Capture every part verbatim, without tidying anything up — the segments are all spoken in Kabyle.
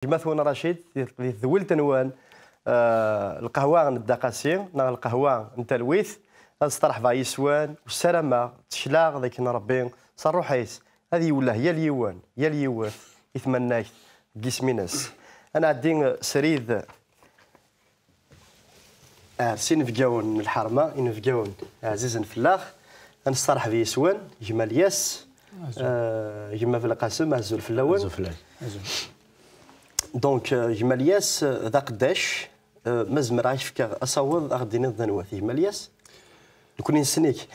gma-twen Racid, di, di tedwilt-nwen, eh, lqahwa n Dda Qasi, neɣ lqahwa n talwit, ad steṛḥbeɣ yis-wen, u ssarameɣ, ttekleɣ d akken Ṛebbi, s ṛṛuḥ-is, ad yewleh yal yiwen, yal yiwet, i tmannagt deg yisem-ines. Ad nɛeddi, eh, srid, ar s inebgawen n lḥerma, inebgawen ɛzizen fell-aɣ. Ad nesteṛḥeb yis-wen, gma Lyas, eh, gma Belqasem, azul fell-awen. Azul fell-ak. Azul. Donc, eh, gma Lyas, eh, d aqeddac, eh, ma zemreɣ ad k-fkeɣ asaweḍ, ad ɣ-d-tiniḍ d anwa-t gma Lyas? Nekkni nessen-ik,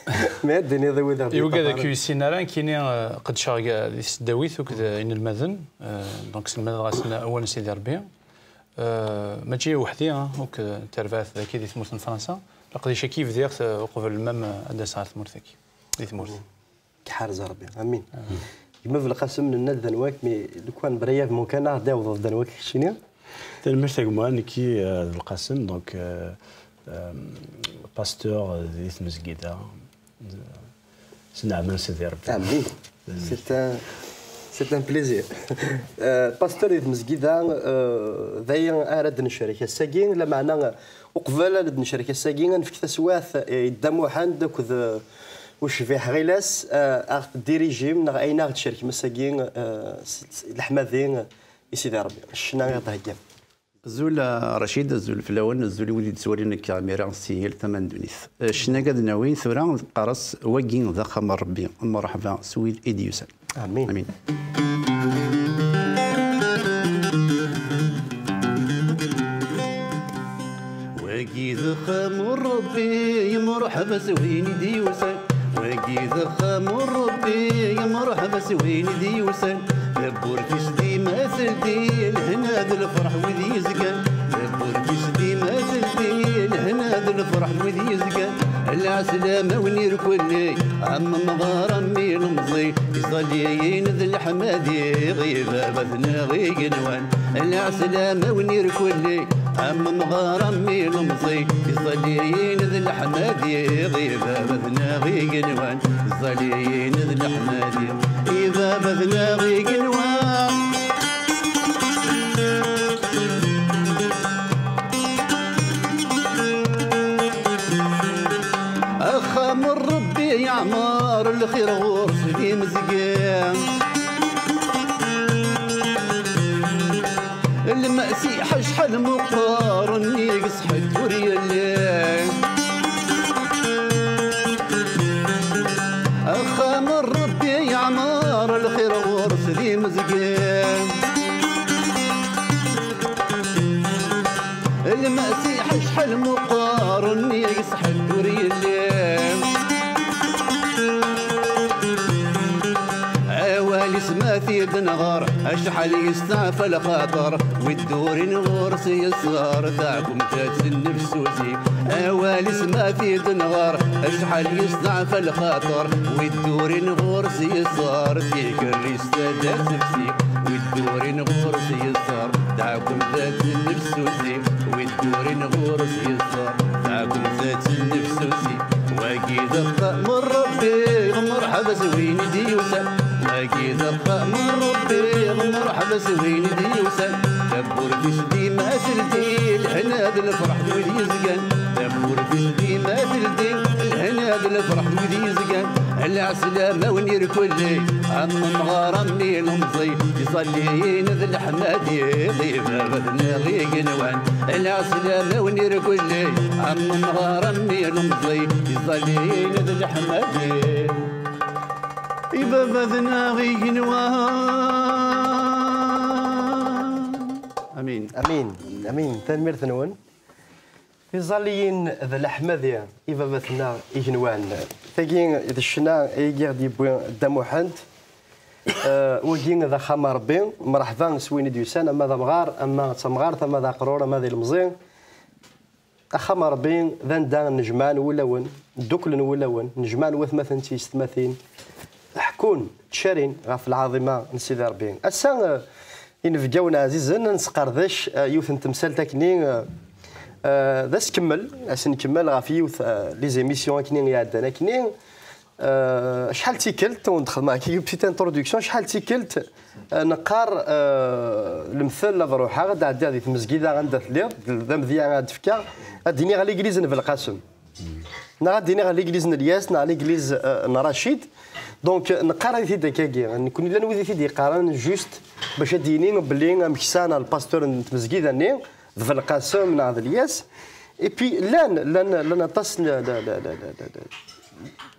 mais ad d-tiniḍ i wid i wigad ur k-yessin ara, nekkini, eh, qeddceɣ ga-, di tesdawit akked, eh, inelmaden, eh, donc sselmadeɣ-asen awal n Sidi Ṛebbi. Eh, mačči weḥd-i, ah, akk, eh, tarbaɛt dagi di tmurt n Fransa. Leqdic-agi bdiɣ-t, eh, uqbel même, eh, ad d-aseɣ ɣer tmurt-agi, di tmurt. K-iḥrez Ṛebbi. Amin. Gma Belqasem, nenna-d d anwa-k, mais lukan brièvement kan, ad d-tawḍeḍ d anwa-k keččini. Tanemmirt a gma, nekki, eh, d Belqasem, donc, eh, eh, pasteur di tmezgida. S nneɛma n Sidi Ṛebbi. Amin. C'est un, c'est un plaisir. Euh, pasteur di tmezgida, euh, d aya ara d-necrek ass-agi, lameɛna, euh, uqbel ad d-necrek ass-agi, ad nefk taswiɛt, euh, i Dda Muḥend akked, euh, ucbiḥ Ɣilas, euh, a ɣ-tedirijim neɣ ayen a ɣ-d-tcerkem ass-agi, euh, s, s leḥmadi, euh, i Sidi Ṛebbi. Ccna i ɣ-d-theggiḍ. Azul, a Racid, azul fell-awen, azul i wid i d-ttwalin akka imir-a si yal tama n ddunit. Eh, ccna-agi ad nawi tura, teqqar-as, wagi d axxam n Ṛebbi. Mṛeḥba s wid i d-yusan. Amin. Amin. Wagi d axxam n Ṛebbi, mṛeḥba s win i d-yusan. Wagi d axxam n Ṛebbi, mṛeḥba s win i d-yusan. Tawwurt-is dima teldi, lehna d lferḥ wid yezgan. Tawwurt-is dima teldi, lehna d lferḥ wid yezgan. Lɛeslama-wen irkelli, am umɣar am ilemẓi, iẓalliyen d leḥmadi, i baba-tneɣ igenwan. Lɛeslama-wen irkelli, am umɣar am ilemẓi, iẓalliyen d leḥmadi, i baba-tneɣ igenwan. Iẓalliyen d leḥmadi, i baba-tneɣ igenwan. Axxam n Ṛebbi yeɛmer, lxir ɣur-s d imezgi. Lmasiḥ acḥal meqqer, nnig-s ḥedd ur yelli. Axxam n Ṛebbi yeɛmer, lxir ɣur-s d imezgi. Lmasiḥ acḥal meqqer, nnig-s ḥedd ur yelli. Awal-is ma t-id-nɣer, acḥal yesteɛfa lxaṭer, wi d-urin ɣur-s yeṣṣer, taɛkemt ad tennefsusi. Awal-is ma t-id-nɣer, acḥal yesteɛfa lxaṭer, wi d-urin ɣur-s yeṣṣer, tikerrist ad tefsi. Wi d-urin ɣur-s yeṣṣer, taɛkemt ad tennefsusi. Wi d-urin ɣur-s yeṣṣer, taɛkemt ad tennefsusi. Wagi d axxam n Ṛebbi, mṛeḥba s win i d-yusan. Wagi d axxam n Ṛebbi, mṛeḥba s win i d-yusan. Tawwurt-is dima teldi, lehna d lferḥ n wid yezgan. Tawwurt-is dima teldi, lehna d lferḥ n wid yezgan. Lɛeslama-wen irkelli, am umɣar am ilemẓi, iẓalliyen d leḥmadi, i baba-tneɣ igenwan. Lɛeslama-wen irkelli, am umɣar am ilemẓi, iẓalliyen d leḥmadi, i baba-tneɣ igenwan. Amin. Amin. Amin. Tanemmirt-nwen. Tiẓalliyin d leḥmadi i baba-tneɣ igenwan. Tagi d ccna i aɣ-d-yewwi Dda Muḥend. Eh, wagi d axxam n Ṛebbi. Mṛeḥba s win i d-yusan, ama d amɣar, ama d tamɣart, ama d aqrur, ama d ilemẓi. Axxam n Ṛebbi d anda nnejmaɛen wulawen, dduklen wulawen, nnejmaɛen watmaten d tiyessetmatin, ḥekkun, ttcarin ɣef lɛaḍima n Sidi Ṛebbi. Ass-a, eh, inebgawen ɛzizen, ad nesqerdec, eh, yiwet n temsalt akkenni, eh, eh, d askemmel, ad s-nkemmel ɣef yiwet, eh, les émissions akkenni iɛeddan akkenni. Euh, acḥal d tikkelt, ur d-xedmeɣ kiki petite introduction, acḥal d tikkelt, euh, neqqar, euh, lemtel ad ruḥeɣ, ad ɛeddiɣ di tmezgida anda telliḍ, d amedya ad d-fkeɣ, ad d-iniɣ l'église n Belqasem. Neɣ ad d-iniɣ l'église n Lyas, neɣ l'église, euh, n Rachid. Donc, neqqar-it-id akkagi. Nekkni llan wid i t-id-yeqqaren, juste bac ad d-yini belli ameksa neɣ lpastur n tmezgida-nni d Belqasem neɣ d Lyas. Et puis, llan, llan, llan aṭas n, n, n, n, n,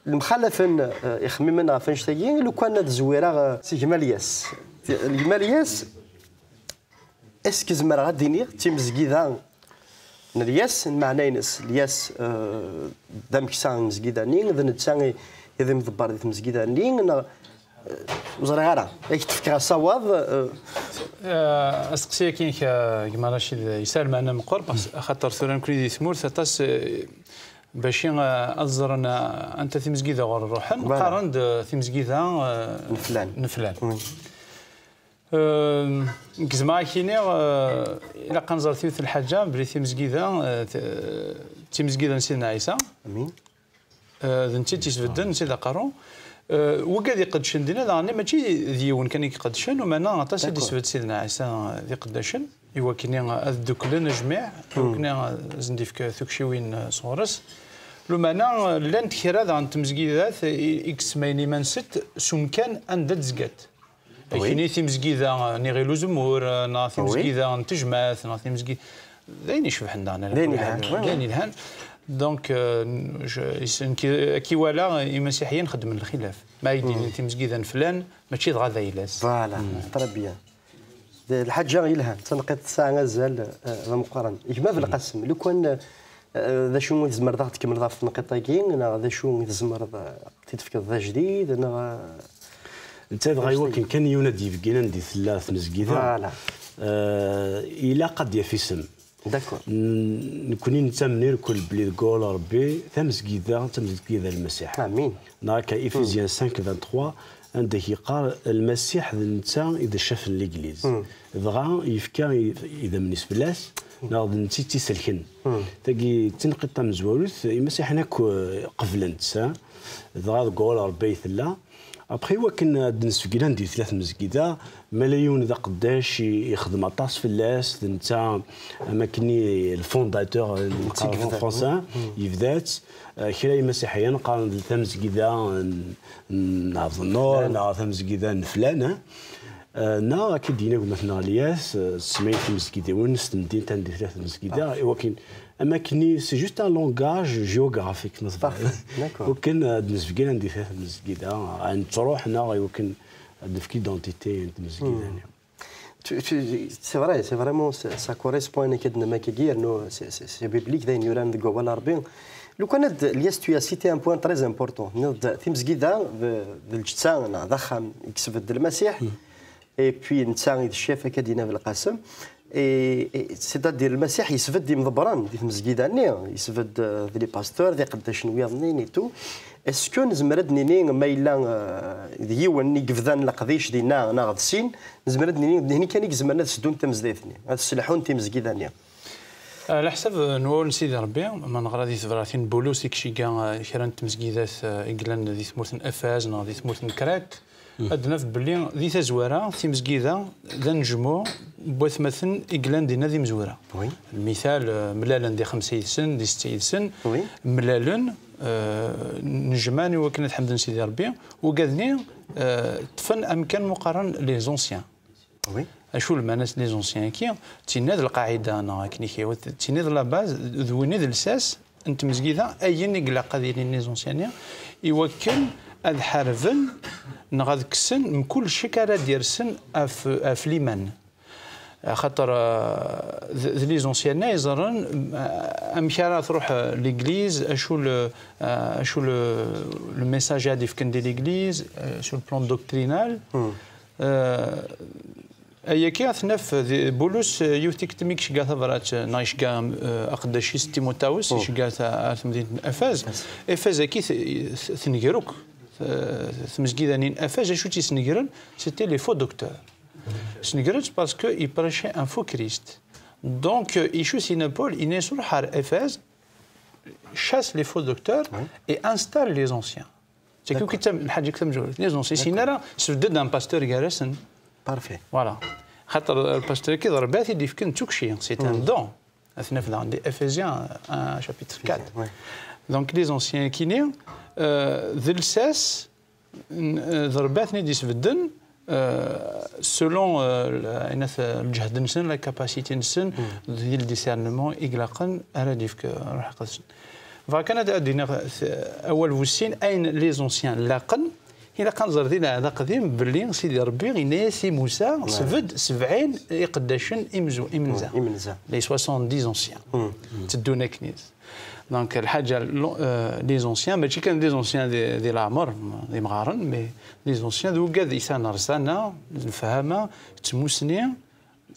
lemxalafen, euh, ixemmimen ɣef annect-agi, lukan ad zwireɣ, euh, si gma Lyas. Gma Lyas, est-ce que zemreɣ ad d-iniɣ d timezgida n Lyas, lmeɛna-ines, Lyas, euh, d ameksa n tmezgida-nni, d netta i, i d imḍebber di tmezgida-nni, neɣ, euh, ur ẓriɣ ara. Ad k-d-fkeɣ asawaḍ, euh. Euh, asteqsi-agi-inek, euh, gma Racid, yesɛa lmeɛna meqqer, parce que axaṭer tura nekkni di tmurt aṭas, euh, bac i, euh, ad ẓren, euh, anta timezgida ɣur ruḥen, voilà, qqaren-d, euh, timezgida, euh, n flan. N flan. Oui. Euh, gezmeɣ ad k-iniɣ, euh, ilaq ad nẓer yiwet n lḥaǧa, belli timezgida, euh, t-, d timezgida n Sidna Ɛisa. Amin. Euh, d netta i tt-isbedden, netta i d aqerru. Euh, wigad iqeddcen dinna, daɣen mačči d yiwen kan i iqeddcen, umeɛna aṭas i d-isbedd Sidna Ɛisa d iqeddacen, i wakken ad dduklen ajmiɛ, i wakken ad sen-d-ifk tukciwin, euh, sɣur-s. Lumana, euh, llant kra daɣen n tmezgidat i, i yesmayen iman-nsent s umkan anda d-zgant. Oui. Akini timezgida n Iɣil Uzemmur, neɣ timezgida n Tejmaɛt, neɣ timezgi-, d ayen icebḥen daɣen, d ayen yelhan, d ayen yelhan. Donc, euh, je, is-, nekk, ad k-iwala imasiḥiyen xeddmen lxilaf. Ma ay d-inin timezgida n flan, mačči dɣa d ayla-s. Voilà, très bien. D lḥaǧa yelhan, d tanqiḍt tesɛa azal, euh, d ameqqran. Gma Belqasem, lukan, euh, d acu i tzemreḍ ad ɣ-d-tkemmleḍ ɣef tneqqiḍt-agi, neɣ d acu i tzemreḍ, euh, ad ɣ-t-id-tefkeḍ d ajdid, neɣ, euh, netta dɣa iwakken kan yiwen ad d-yebgin anda i tella tmezgida. Voilà. Euh, ilaq ad d-yaf isem. D'accord. N-, nekkni nettamen irkul belli deg wawal n Ṛebbi, tamezgida d tamezgida n Lmasiḥ. Amin. Neɣ akka, Ephésiens cinq vingt-trois, anda i yeqqar, Lmasiḥ d netta i d ccaf n Legliz. Dɣa yefka i-, idammen-is fell-as, neɣ d netta i tt-iselken. Tagi d tinqiḍt tamezwarut, imasiḥen akk, eh, qeblen-tt, ha? Dɣa deg wawal n Ṛebbi ay tella. Après, iwakken ad d-nesbeggen anda i tella tmezgida, ma la yiwen d aqeddac i, ixdem aṭas fell-as, d netta, am akken i, le fondateur, eh, neqqar en français, yebda-tt. Eh, kra imasiḥiyen qqaren d tamezgida n, n Ɛebdennur, neɣ tamezgida n flan, eh. Eh, neɣ akka d-yenna gma-tneɣ Lyas, eh, semmayen timezgidiwin s temdint anda i tella tmezgida, i wakken, am akken i, c'est juste un langage géographique, ma tebɣiḍ. Parfait, d'accord. Wakken, eh, ad d-nesbeggen anda i tella tmezgida, ad nettruḥ, neɣ i wakken ad nefk identité n tmezgida-nni. Tu, tu, c'est vrai, c'est vraiment, ça, ça correspond à une quête de Makagi, yernu c'est, c'est, c'est biblique, d ayen yuran deg wawal n Ṛebbi. Lukan ad, Lyas, tu as cité un point très important. Tenniḍ-d timezgida d, d lǧetta, neɣ d axxam i yesbedd Lmasiḥ, et puis netta i d ccaf, akka d-yenna Belqasem. Et, et, c'est-à-dire, Lmasiḥ yesbedd imḍebbren di tmezgida-nni, yesbedd, euh, d les pasteurs, d iqeddacen wiyaḍ-nni et tout. Est-ce que nezmer ad d-nini ma yella, euh, d yiwen i yebdan leqdic dinna neɣ d sin, nezmer ad d-nini d nehni kan i izemren ad sdun tamezlayt-nni, ad sselḥun timezgida-nni? Ɛla ḥsab n wawal n Sidi Ṛebbi, ma neɣra di tebratin n Bulus i iceggeɛ, eh, kra n tmezgidat, eh, i yellan di tmurt n Efaz neɣ di tmurt n Krat, ad naf belli di tazwara timezgida d anejmuɛ n watmaten i yellan dinna d imezwura. Oui. Lmital, eh, mlalen di xemsa yid-sen, di setta yid-sen, oui, mlalen, eh, nejmaɛen i wakken ad ḥemden Sidi Ṛebbi, ugad-nni, eh, ṭṭfen amkan mu qqaren les anciens. Oui. Acu lmeɛna-s les anciens-agi? Tinna d lqaɛida, neɣ akken i k-, tinna d la base, d win i d lsas n tmezgida, ayen i ilaq ad ilin les anciens-nni, i wakken ad ḥarben neɣ ad kksen mkul ccek ara d-yersen ɣef, ɣef liman. Axaṭer, euh, d, d les anciens-nni i ẓerren, euh, amek ara truḥ, euh, l'église, acu le, euh, acu le, le message ara d-ifken di l'église, euh, sur le plan doctrinal. Euh, ayagi ad t-naf di Bulus, eh, yiwet tikkelt mi iceggeɛ tabrat, eh, neɣ iceggeɛ, eh, aqeddac-is Timutawes, iceggeɛ-t ar temdint n Efaz. Efaz-agi t-, t-, tenger akk. Eh, tmezgida-nni n Efaz, acu tt-yesnegren? C'était les faux docteurs. Snegren-tt parce que ils prêchaient un faux Christ. Donc, eh, icu s-yenna Paul, yenna-yas ruḥ ar Efaz, chasse les faux docteurs et installe les anciens. Tagi akk i d tam- lḥaǧa akk tamezwarut. Les anciens, sin ara sbedden un pasteur gar-asen. Parfait. Voilà. Xaṭer lpasteur-agi d Ṛebbi i t-id-yefken d tukci, c'est un don. Ad t-naf daɣen di Ephésiens un chapitre quatre. Ouais. Donc les anciens-agi-ni, euh, d lsas, n- euh, d Ṛebbi i ten-id-isbedden, euh, selon euh, le- ayen at- lǧehd-nsen, la capacité-nsen, di le discernement i ilaqen ara d-yefk Ṛṛuḥ Iqedsen. Bɣiɣ kan ad ad d-iniɣ t- awal bu sin, ayen les anciens laqen, ilaq ad nẓer di Lɛehd Aqdim belli Sidi Ṛebbi yenna-yas i Musa, sbedd sebɛin iqeddacen imzu- imenza. Imenza. Les soixante-dix anciens. Tteddun akken-is. Donc, lḥaǧa, lo- euh, les anciens, mačči kan les anciens di di leɛmer, d imɣaren, mais les anciens d wigad yesɛan rẓana, lefhama, d tmusni,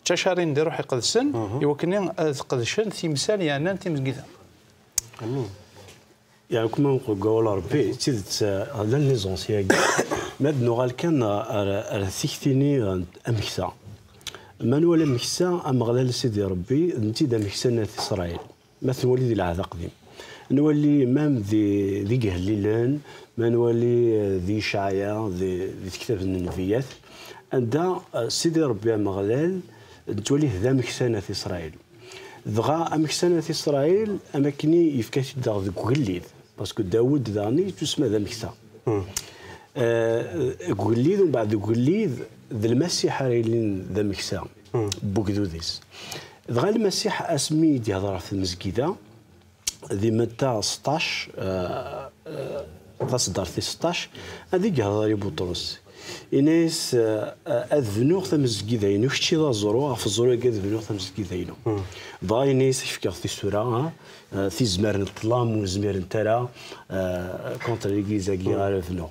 ttacarin di Ṛṛuḥ Iqedsen, i wakken ad qedcen timsal yeɛnan timezgida. Amin. Yeɛni, kuma nqul deg wawal n Ṛebbi, d tidet, eh, llan les anciens-agi. Ma d nuɣal kan ar, ar tikti-nni, eh, ameksa. Ma nwala ameksa, Ameɣlal Sidi Ṛebbi, d netta i d ameksa n At Isṛayil. Ma t-nwali di Lɛehd Aqdim. Nwali même di, di Igellilen, ma nwali, eh, di Icɛaya, di, di tektab n nnbiyat, anda, eh, Sidi Ṛebbi Ameɣlal, nettwali-t d ameksa n At Isṛayil. Dɣa ameksa n At Isṛayil, am akken i yefka-t-id daɣ deg ugellid, parce que Dawed daɣen yettusemma d ameksa. Eh, deg ugellid, umbeɛd deg ugellid, d Lmasiḥ ara yilin d ameksa n wegdud-is. Dɣa Lmasiḥ, asmi i d-yehder ɣef tmezgida, di Matta seṭṭac, eh, eh, taṣeddart tis seṭṭac, ad i yehder i Buṭrus. Ini-as, eh, ad bnuɣ tamezgida-inu, kečč i d aẓru, ɣef ẓẓru-agi ad bnuɣ tamezgida-inu. Dɣa ini-as, ak-fkeɣ tisura, ha, eh, tizmar n ṭṭlam ur zmirent ara, eh, contre l'église-agi ara bnuɣ.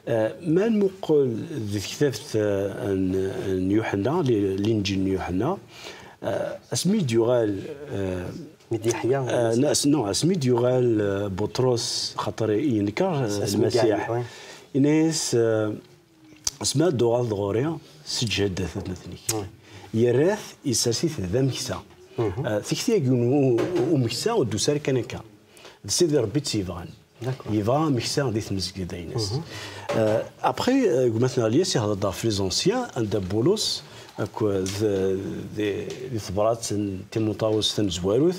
Eh, ma nmuqel di tektabt, eh, n, n Yuḥenna, li- linǧil n Yuḥenna, eh, asmi i d-yuɣal, eh, Mi d-yeḥya. Eh, na- as- non, asmi d-yuɣal, eh, Buṭrus, xaṭer yenker, eh, Asmi Lmasiḥ. yeɛya, oui. Ini-as, eh, asmi ad d-tuɣaleḍ ɣur-i, seǧhed at atmaten-ik. Yerra-t, yessers-it d ameksa. Eh, tikti-agi n u- u- umeksa ur d-tusi ara kan akka. D Sidi Ṛebbi i tt-yebɣan. D'accord. Yebɣa ameksa di tmezgida-ines. Eh, après, eh, gma-tneɣ Lyas ihder-d ɣef les anciens, anda Bulus, akked, eh, di, di tebrat n Timuṭawus tamezwarut,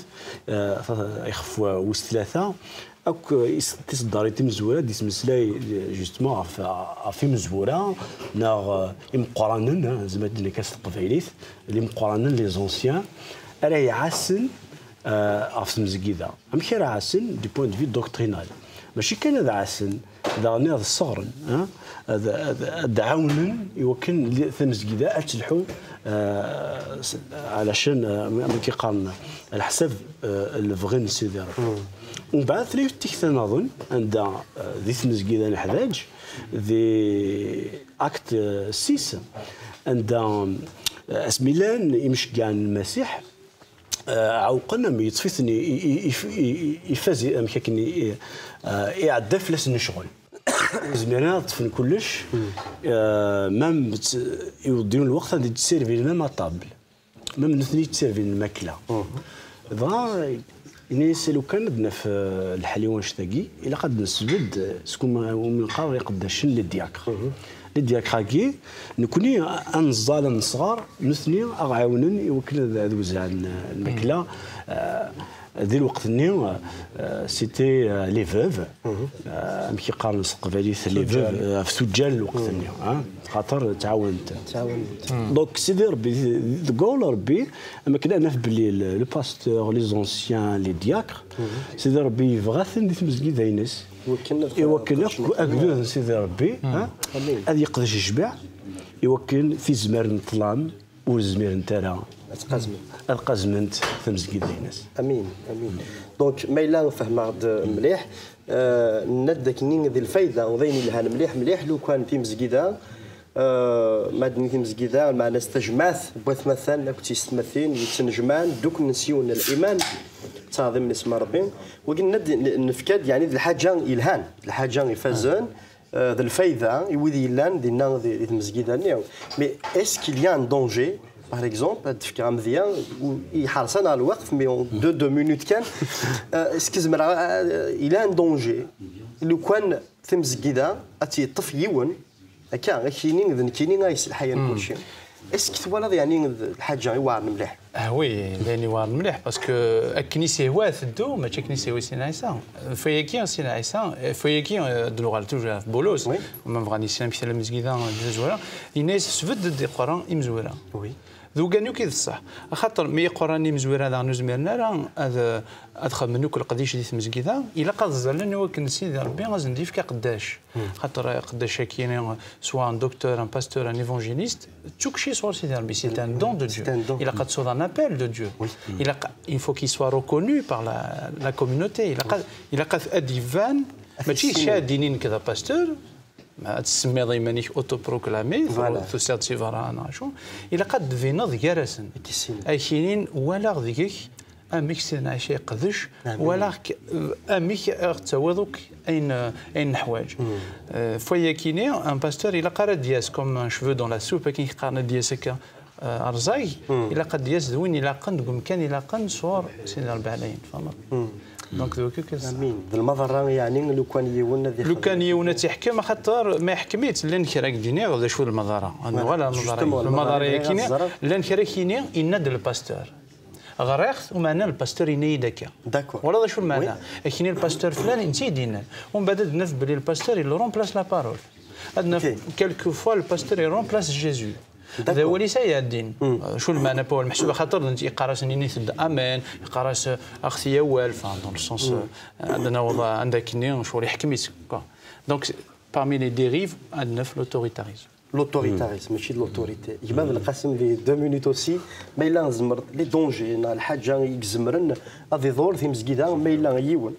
eh, ta- ixef wis tlata, akk, eh, is- tiseddarin timezwura d-yettmeslay, eh, justement ɣef, ɣef imezwura neɣ, eh, imeqqranen, eh, nezmer ad d-nini kan s teqbaylit, les imeqqranen, les anciens, ara iɛassen, eh, ɣef tmezgida. Amek ara ɛassen du point de vue doctrinal? Mačči kan ad ɛassen, daɣen ad sseɣren, eh, ad, ad, ad ɛawnen i wakken li- tamezgida ad telḥu, eh, s- ɛlacan, eh, amek i qqaren, ɛlaḥsab, eh, lebɣi n Sidi Ṛebbi. Umbeɛd tella yiwet tikta nniḍen, anda, eh, di tmezgida neḥdaǧ, di acte, eh, six, anda, eh, asmi llan imceggɛen n Lmasiḥ, eh, ɛewqen am yeṭṭef-iten i- i- i- i- i- ifaz, amek akken i- i- eh, iɛedda fell-asen lecɣel. Ur zmiren ara ad ṭṭfen kullec, eh, même tt- iwweḍ yiwen lweqt ad d-ssirbin même à table. Même nutni ttservin lmakla. Dɣa, ini-as, lukan ad naf, eh, leḥliwa annect-agi, ilaq ad nesbedd, eh, s kum-, umi neqqar iqeddacen, les diacres. Les diacres-agi, nekni ad neẓẓal, ad nesɣer, nutni ad ɣ-ɛiwnen i wakken ad, ad wezɛen, eh, lmakla. Eh, di lweqt-nni, eh, c'était, eh, les veuves. Eh, amek i qqaren s teqbaylit, les veuves, eh, ɣef tuǧǧal n lweqt-nni, ah, xaṭer ttɛawanent. Donc, Sidi Ṛebbi, deg wawal n Ṛebbi, am akken ad naf belli le, le pasteur, les anciens, les diacres, Sidi Ṛebbi yebɣa-ten di tmezgida-ines. I wakken akk agdud n Sidi Ṛebbi, ah, ad yeqdec jmiɛ, i wakken tizmar n ṭṭlam ur zmirent ara ad qazment tamezgida-ines. Amin, amin. Donc, ma yella fehmeɣ-d mliḥ, eh, nenna-d dakken di lfayda, d ayen yelhan mliḥ, mliḥ, lukan timezgida, eh, ma d-nini timezgida, lmeɛna s tajmaɛt n watmaten akked tyessetmatin yettnejmaɛen, dduklen s yiwen n liman, ttɛaḍimen isem n Ṛebbi. Wagi nenna-d, nefka-d, yeɛni d lḥaǧa yelhan, d lḥaǧa ifazen, eh, d lfayda i wid yellan dinna di, di tmezgida-nni. Mais est-ce qu'il y a un danger, par exemple, ad d-fkeɣ amedya, u-, iḥreṣ-aneɣ lweqt, mais en deux, deux minutes kan, eh, est-ce que zemreɣ, eh, il y a un danger Lukan tamezgida ad tt-yeṭṭef yiwen, akka, ad k-yini d nekkini ay yesselḥayen kulci. Est-ce que twalaḍ, yeɛni, d lḥaǧa iweɛren mliḥ? Ah oui, d ayen iweɛren mliḥ, parce que akken i s-ihwa ad teddu, mačči akken i s-ihwa i Sidna Ɛisa. Fayagi, Sidna Ɛisa, fayagi, euh, ad d-nuɣal toujours ɣef Bulus, ma bɣan yeslan amek tella lmezgida di tazwara, yenna-yas, sbedd-d iqerra imezwura. Oui. D ugan akk i d ṣṣeḥ. Axaṭer mi iqerran imezwura daɣen ur zmiren ara ad, ad xedmen akk leqdic di tmezgida, ilaq ad ẓẓallen i wakken Sidi Ṛebbi ad sen-d-yefk aqeddac. Xaṭer aqeddac-agi, soit un docteur, un pasteur, un évangéliste, d tukci sɣur Sidi Ṛebbi, c'est un don de Dieu. C'est un don. Ilaq ad tesɛuḍ un appel de Dieu. Oui. Ilaq, il faut qu'il soit reconnu par la, la communauté. Ilaq ad, ilaq ad, ad d-iban, mačči kečč ad d-yini nekk d apasteur, ma ad tessemmiḍ iman-ik autoproclamé, voilà, tusiḍ-d si berra neɣ acu, ilaq ad d-tbineḍ gar-asen. Ad k-inin, walaɣ deg-k amek Sidna Ɛisa yeqdec, walaɣ-k, eh, amek ad ɣ-d-tawiḍ akk ayen, eh, ayen neḥwaǧ. Eh, fayagi, un pasteur, ilaq ara d-yas comme un cheveu dans la soupe, akken i qqaren, ad d-yas akka, eh, rẓag, ilaq ad d-yas d win ilaqen deg umkan ilaqen sɣur Sidi Ṛebbi ɛlayen, tfehmeḍ? Donc, d wakka kan. Amin. D lmaḍerra, yeɛni, lukan yiwen ad ixdem. Lukan yiwen ad tt-iḥkem, axaṭer ma iḥkem-itt, llan kra i k-d-iniɣ, d acu d lmaḍerra? Ad nuɣal ar lmaḍerra. Justement, lmaḍerra-agi, llan kra i k-yini, yenna-d lpasteur. Ɣriɣ-t, umeɛna lpasteur yenna-yi-d akka. D'accord. Wala d acu lmeɛna? Oui. Ak-yini lpasteur flan, netta i d-yennan. Umbeɛd ad naf belli lpasteur, il remplace la parole. Ad naf, quelquefois, lpasteur, il remplace Jésus. D awal-is ay iɛeddin. Euh, acu lmeɛna n wawal? Meḥsub axaṭer d netta iqqar-asen, init-d amen, iqqar-as, euh, aɣet-iyi awal, enfin, dans le sens, euh, ad naweḍ, euh, anda akkenni, ccɣel iḥkem-itt, quoi. Donc, c'est, parmi les dérives, ad naf l'autoritarisme. L'autoritarisme, mačči d l'autorité. Gma Belqasem, di deux minutes aussi, ma yella tzemreḍ, les dangers, neɣ lḥaǧa i izemren ad iḍur timezgida, ma yella yiwen.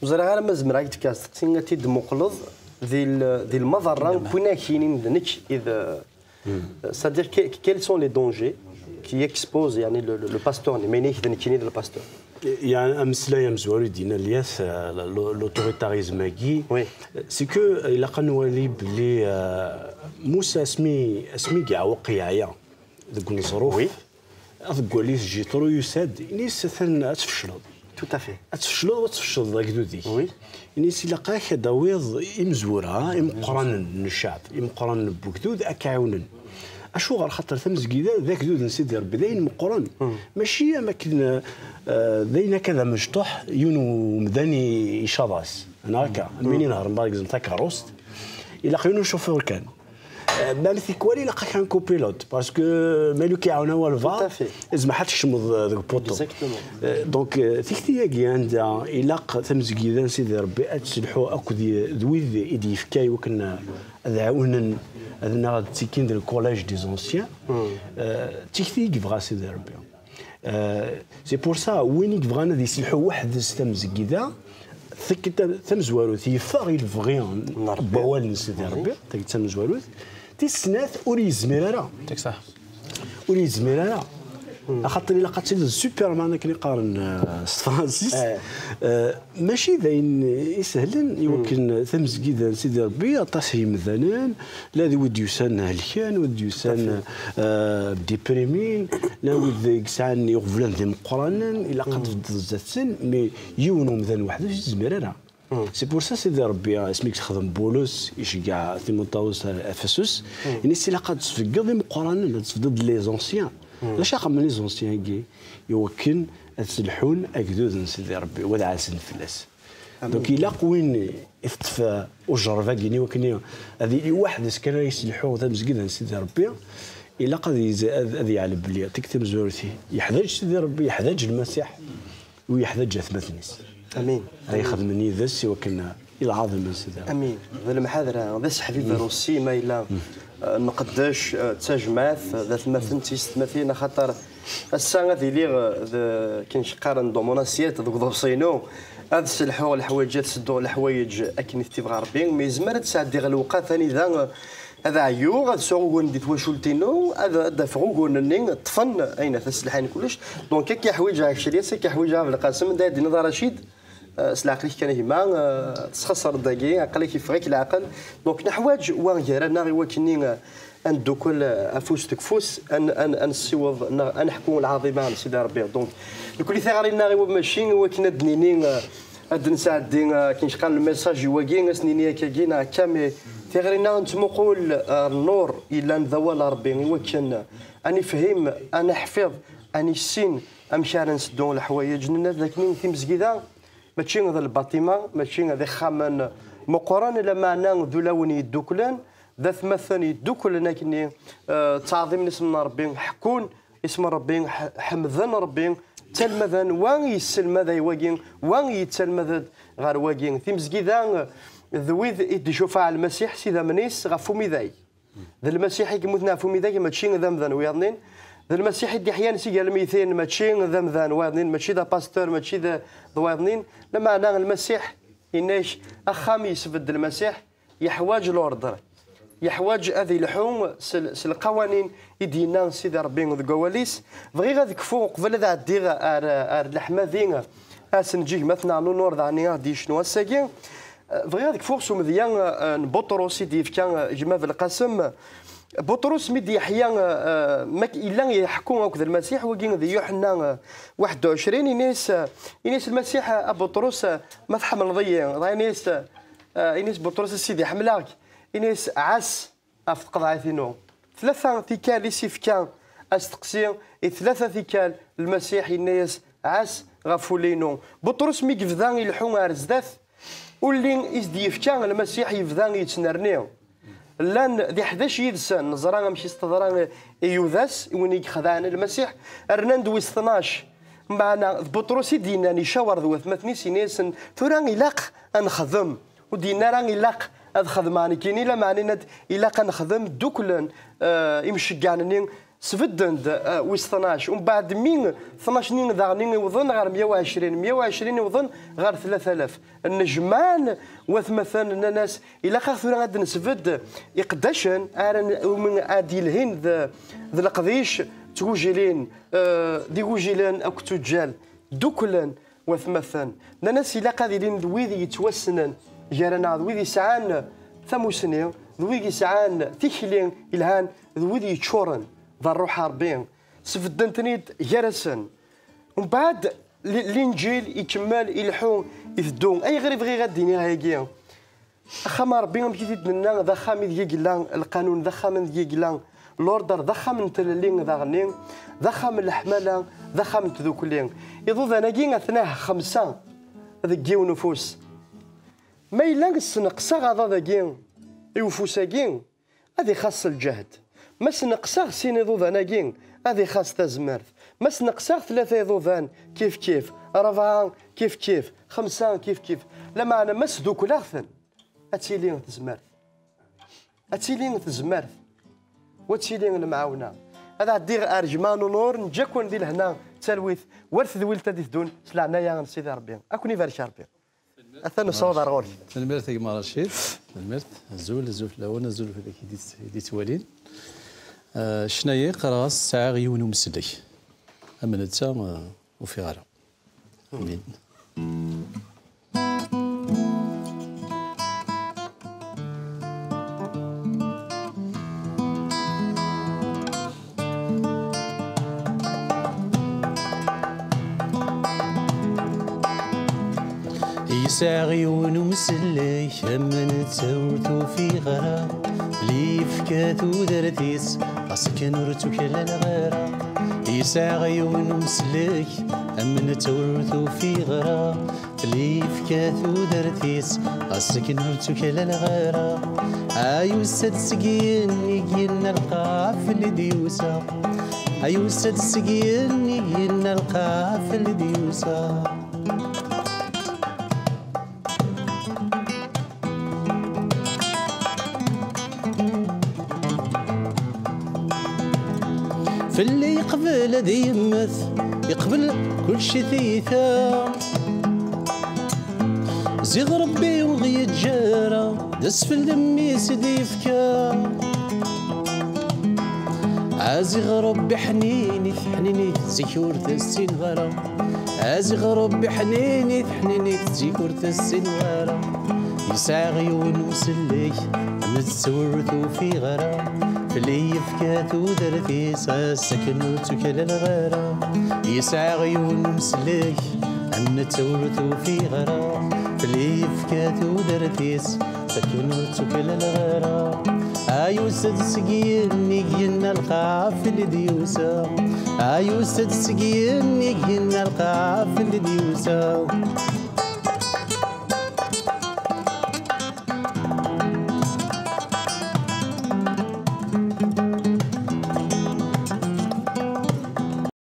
Ur ẓriɣ ara ma zemreɣ ad k-d-fkeɣ asteqsi, ad t-id-tmuqleḍ di l-, di lmaḍerra n win ak-yinin d nekk i d, c'est-à-dire que, quels sont les dangers qui exposent, yeɛni, le, le, le pasteur-nni, ma yenna-ak d nekkini d lpasteur? Yeɛni, ameslay amezwaru i d-yenna Lyas, euh, l-, l-, l'autoritarisme-agi, c'est que, euh, ilaq ad nwali belli, euh, Musa asmi, asmi i yeɛweq yeɛya deg uneẓruf, aḍeggal-is Jitru yusa-d, ini-as, atan ad tfecleḍ. Tout à fait. Ad tfecleḍ, ad tfecleḍ agdud-ik. Oui. Ini-as, ilaq-ak ad d-tawiḍ imezwura imeqqranen n cceɛb, imeqqranen n wegdud, ad k-ɛiwnen. Acuɣer? Xaṭer tamezgida d agdud n Sidi Ṛebbi, d ayen meqqren. Mačči am akken, eh, d ayen akka d amecṭuḥ, yiwen umdan i-, icaḍ-as. Neɣ akka, am win inehṛen, par exemple, takeṛṛust, ilaq yiwen ucufur kan. Euh, même tikwal ilaq-ak un copilote, parce que ma yella ur k-iɛawen ara walbeɛḍ, tout à fait, tzemreḍ ad tkecmeḍ, euh, deg upuṭu. Exactement. Euh, donc, euh, tikti-agi anda ilaq tamezgida n Sidi Ṛebbi ad tselḥu akked y-, d wid i d-yefka i wakken ad ɛiwnen, ad naɣ ad ttekkin di le collège des anciens. Euh, d tikti i yebɣa Sidi Ṛebbi. Euh, c'est pour ça, win i yebɣan ad iselḥu weḥd-s tamezgida, tikkelt tam-, tamezwarut, yeffeɣ i lebɣi n Ṛebbi, n wawal n Sidi Ṛebbi, tikkelt tamezwarut. Tis snat, ur yezmir ara. Ur yezmir ara. Axaṭer ilaq ad tiliḍ d Superman, akken i qqaren, euh, s tefransist. Euh, mačči d ayen isehlen i wakken tamezgida n Sidi Ṛebbi, aṭas n yemdanen, la d wid yusan helken, wid yusan, euh, déprimin, la wid yesɛan iɣeblan d imeqqranen, ilaq ad tbeddeḍ zdat-sen, mais yiwen umdan weḥd-s ur yezmir ara. C'est pour ça, Sidi Ṛebbi, asmi i yexdem Bulus, iceggeɛ Timuṭawus ar Efesus, ini-as, ilaq ad tesbeggeḍ imeqqranen, ad tesbeggeḍ les anciens. D acu xedmen les anciens-agi? I wakken ad selḥun agdud n Sidi Ṛebbi, u ad ɛassen fell-as. Donc, ilaq win i teṭṭef, uh, ujerreb-agi-nni, wakken ad yili weḥd-s kan ara yesselḥu tamezgida n Sidi Ṛebbi, ilaq ad, ad, ad yeɛlem belli tikti tamezwarut yeḥdaǧ Sidi Ṛebbi, yeḥdaǧ Lmasiḥ, u yeḥdaǧ atmaten-is. Amin. Ara ixedmen yid-s i wakken i lɛaḍima n Sidi Ṛebbi. Amin. D lemḥadra, d aseḥbib Ṛussi, ma yella, uh, nqeddec, uh, d tajmaɛt, d atmaten d tiyessetmatin, axaṭer ass-a ad iliɣ, eh, d, akken qqaren, dans mon assiette, deg uḍebsi-inu, ad sselḥuɣ leḥwayeǧ, ad sedduɣ leḥwayeǧ akken i t-ibɣa Ṛebbi, mais yezmer ad sɛeddiɣ lewqat anida, eh, ad ɛyuɣ, ad sɛuɣ uguren di twacult-inu, ad, ad d-afeɣ uguren-nni ṭṭfen ayen taselḥayen kullec. Donc, akka ḥwiǧeɣ Akcelyas, akka ḥwiǧeɣ Belqasem, anda ad d-tiniḍ a Racid, eh, s leɛqel-ik kan a gma, eh, tesxeṣreḍ dagi, aql-ak yeffeɣ-ak leɛqel. Donc, neḥwaǧ wa gar-aneɣ i wakken-nni, eh, ad neddukel, eh, afus deg ufus, ad n-, ad n-, ad nessiweḍ, neɣ ad neḥku lɛaḍima n Sidi Ṛebbi. Donc, nekkni tiɣri-nneɣ i wa mačči i wakken ad d-nini, eh, Ad nesɛeddi, uh, akken cqan lmessaj i wagi, ad s-nini akkagi neɣ akka, mais tiɣri-nneɣ nettmuqul, uh, nnur yellan d awal n Ṛebbi, i wakken ad nefhim, ad neḥfiḍ, ad nissin amek ara nseddu leḥwayeǧ-nni. Ad d-akni timezgida mačči d lbaṭima, mačči d ixxamen meqqren, lameɛna d ulawen yedduklen, d atmaten yedduklen akkenni, uh, ttɛeḍimen isem n Ṛebbi, ḥekkun isem n Ṛebbi, ḥ-, ḥemden Ṛebbi, ttalmaden, wa yesselmad ay wagi, wa yettalmad-d ɣer wagi. Timezgida d wid i d-icufeɛ Lmasiḥ s idammen-is ɣef umidag. D Lmasiḥ i yemmuten ɣef umidag, mačči d amdan wiyaḍnin. D Lmasiḥ i d-iḥyan si gar lmeytin, mačči d amdan wiyaḍnin, mačči d apasteur, mačči d, d wiyaḍnin. Lameɛna Lmasiḥ, yenna-ak, axxam yesbedd Lmasiḥ, yeḥwaǧ l'ordre, yeḥwaǧ ad ilḥu s, s lqawanin i d-yenna Sidi Ṛebbi deg wawal-is. Bɣiɣ ad kfuɣ, uqbel ad ɛeddiɣ ar, ar leḥmadi, asenǧig ma tneɣ nunur daɣen i aɣ-d-yecnu ass-agi. Bɣiɣ ad kfuɣ s umedya, eh, n Buṭrus i d-yefka, eh, gma Belqasem. Buṭrus mi d-yeḥya, eh, ma k-, yella iḥekku akked Lmasiḥ, wagi d Yuḥenna, eh, waḥed u ɛecrin, ini-as, eh, ini-as Lmasiḥ, eh, a Buṭrus, eh, ma tḥemmleḍ-iyi, dɣa ini-as, eh, ini-as Buṭrus, a Sidi, ḥemmleɣ-k. Ini-as, ɛass ɣef tqeḍɛit-inu. Tlata tikkal i s-ifka asteqsi, i tlata tikkal Lmasiḥ yenna-yas, ɛass ɣef wul-inu. Buṭrus mi yebda ileḥḥu ar zdat, ulli i s-d-yefka Lmasiḥ yebda yettnerni. Llan di ḥdac yid-sen, neẓra amek i s-teḍra i Yudas, i win i yexdɛen Lmasiḥ, rnan-d wis tnac. Meɛna d Buṭrus i d-yennan, icawer d watmaten-is, yenna-yasen, tura ilaq ad nexdem. Ur d-yenni ara ilaq ad xedmeɣ nekkini, lameɛna yenna-d ilaq ad nexdem ddukklen, eh, imceggɛen-nni sbedden-d, eh, wis tnac. Umbeɛd mi tnac-nni daɣen iwḍen ɣer meyya u ɛecrin, meyya u ɛecrin iwḍen ɣer tlata alaf. Nnejmaɛen watmaten, nnan-as ilaq-aɣ tura ad d-nesbedd iqeddacen ara n-, umi ad d-yelhin d, d leqdic d tgujilin, eh, d igujilen akked tuǧǧal. Ddukklen watmaten. Nnan-as ilaq ad ilin d wid yettwassnen gar-aneɣ, d wid yesɛan tamusni, d wid yesɛan tikli yelhan, d wid yeččuren d ṛṛuḥ n Ṛebbi. Sbedden-ten-id gar-asen. Umbeɛd, li-, Linǧil ikemmel ileḥḥu, iteddu. Ayɣer i bɣiɣ ad d-iniɣ ayagi? Axxam n Ṛebbi, amek i t-id-nenna, d axxam ideg i yella lqanun, d axxam ideg i yella l'ordre, d axxam n tlelli daɣenni, d axxam n leḥmala, d axxam n tdukli. Iḍudan-agi atnah xemsa deg yiwen ufus. Ma yella sneqseɣ aḍad-agi i ufus-agi, ad ixaṣ s lǧehd. Ma sneqseɣ sin iḍudan-agi, ad ixaṣ tazmert. Ma sneqseɣ tlata iḍudan, kif kif, rebɛa, kif kif, xemsa, kif kif. Lameɛna ma sdukleɣ-ten, ad tili tezmert. Ad tili tezmert. U ad tili lemɛawna. Ad ɛeddiɣ ar gma Nunur, neǧǧa-ken di lehna d talwit war tedwilt ad d-iteddun s leɛnaya n Sidi Ṛebbi. Ad ken-ibarek Ṛebbi. Atan nessaweḍ ar ɣur-k. Tanemmirt a gma Racid. Tanemmirt. Azul, azul fell-awen, azul fell-ak i d-, i d-yettwalin. Ah, ccna-yi qqareɣ-as sɛiɣ yiwen umsellek. Am netta, ah, ur fiɣ ara. Amin. Yesɛa yiwen umsellek, am netta ur t-ufiɣ ara. Li yefka tudert-is, ɣas akken ur tt-uklaleɣ ara. Yesɛa yiwen umsellek, am netta ur t-ufiɣ ara. Li yefka tudert-is, ɣas akken ur tt-uklaleɣ ara. Ay usa-d seg yinig yenna lqafel i d-yusa. Ay usa-d seg yinig yenna lqafel i d-yusa. Fell-i yeqbel ad yemmet, yeqbel kulci tiyita. Ziɣ Ṛebbi ur ɣ-yeǧǧa ara, d asfel d mmi-s i d-yefka. A ziɣ Ṛebbi ḥninit, ḥninit, zik ur t-ssineɣ ara. A ziɣ Ṛebbi ḥninit, ḥninit, zik ur t-ssineɣ ara. Yesɛa yiwen usellek, netta ur t-ufiɣ ara. Fell-i yefka tudert-is, ass akken ur tt-uklaleɣ ara. Yesɛa yiwen usellek, Netta ur tufi ara fell-i yefka tudert-is, sakin ur tuklaleɣ ara. Ayus-d seg yinig yenna lqaf-d yusa. Ayus-d seg yinig yenna lqaf-d yusa.